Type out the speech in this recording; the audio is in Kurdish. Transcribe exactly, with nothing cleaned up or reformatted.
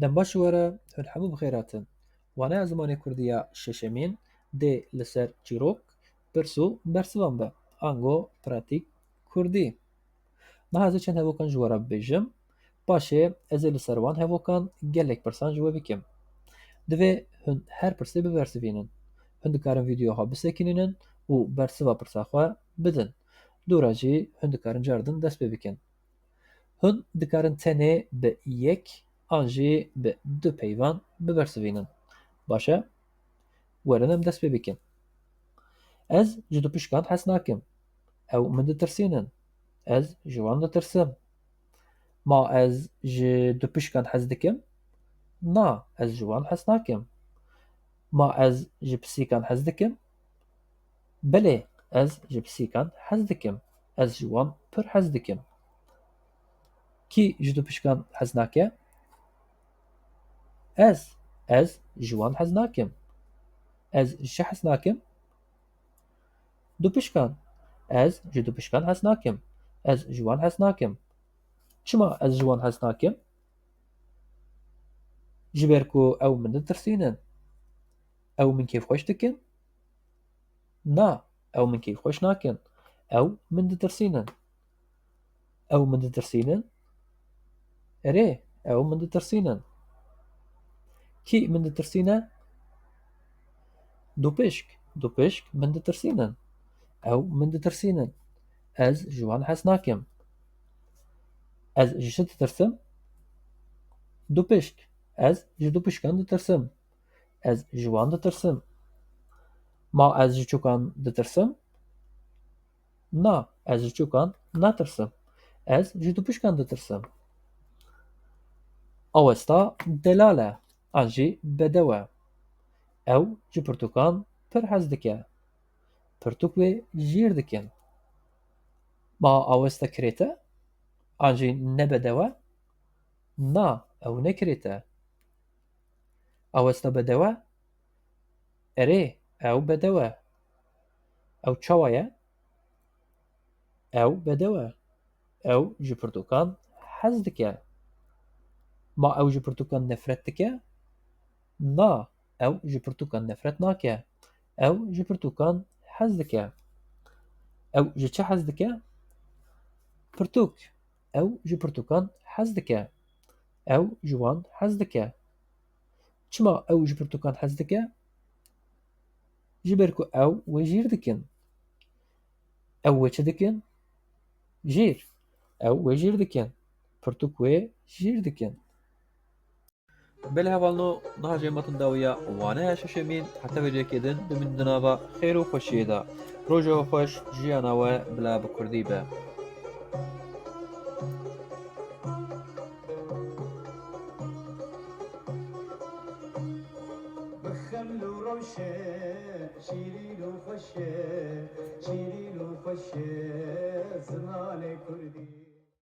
Dem baş ji we re, hûn hemû bi xêr hatin. Waneya zimanê kurdî ya şeşemîn dê li ser çîrok, pirs û bersivan be, ango pratîk kurdî. Niha ez ê çend hevokan ji we re bibêjim, paşê ez ê li ser wan hevokan gelek pirsan ji we bikim. Divê hûn her pirsê bibersivînin. Hûn dikarin vîdyoya xwe bisekinînin û bersiva pirsa xwe bidin. Dû re jî hûn dikarin car din dest pê bikin. Hûn dikarin tenê bi yek an jî bi du peyvan bibersivînin. Baş e? Werin em dest pê bikin. Ez ji dupişkan hez nakim. Ew min ditirsînin. Ez ji wan ditirsim. Ma ez ji dupişkan hez dikim? Na, ez ji wan hez nakim. Ma ez ji pisîkan hez dikim? Belê, ez ji pisîkan hez dikim. Ez ji wan pir hez dikim. Kî ji dupişkan hez nake? Ez. Ez ji wan hez nakim. Ez ji çi hez nakim? Dupişkan. Ez ji dupişkan hez nakim. Ez ji wan hez nakim. Çima ez ji wan hez nakim? Ji ber ku ew min ditirsînin. Ew min kêfxweş dikin? Na, ew min kêfxweş nakin. Ew min ditirsînin. Ew min ditirsînin? Erê, ew min ditirsînin. Kî min ditirsîne? Dupişk. Dupişk min ditirsînin. Ew min ditirsînin. Ez ji wan hez nakim. Ez ji çi ditirsim? Dupişk. Ez ji dupişkan ditirsim. Ez ji wan ditirsim. Ma ez ji çûkan ditirsim? Na, ez ji çûkan natirsim. Ez ji dupişkan ditirsim. Awesta delal e, an jî bedew e. Ew ji pirtûkan pir hez dike. Pirtûk wê jîr dikin. Ma awesta kirêt e? An jî ne bedew e? Na, ew ne kirêt e. Awesta bedew e? Erê, ew bedew e. Ew çawa ye? Ew bedew e. Ew ji pirtûkan hez dike. Ma ew ji pirtûkan nefret dike? Na, ew ji pirtûkan nefret nake. Ew ji pirtûkan hez dike. Ew ji çi hez dike? Pirtûk. Ew ji pirtûkan hez dike. Ew ji wan hez dike. Çima ew ji pirtûkan hez dike? Ji ber ku ew wê jîr dikin. Ew wê çi dikin? Jîr. Ew wê jîr dikin. Pirtûk wê jîr dikin. Belê hevalno, niha jê metin dawiya waneya şeşemîn, heta vê cekê din bimînin di nava xêr û xweşiyê de. Roja we xweş, jiyana we bila bi kurdî be. Bi xeml û rewşe, şîrîn û xweş e, şîrîn û xweş e, zimanê kurdî.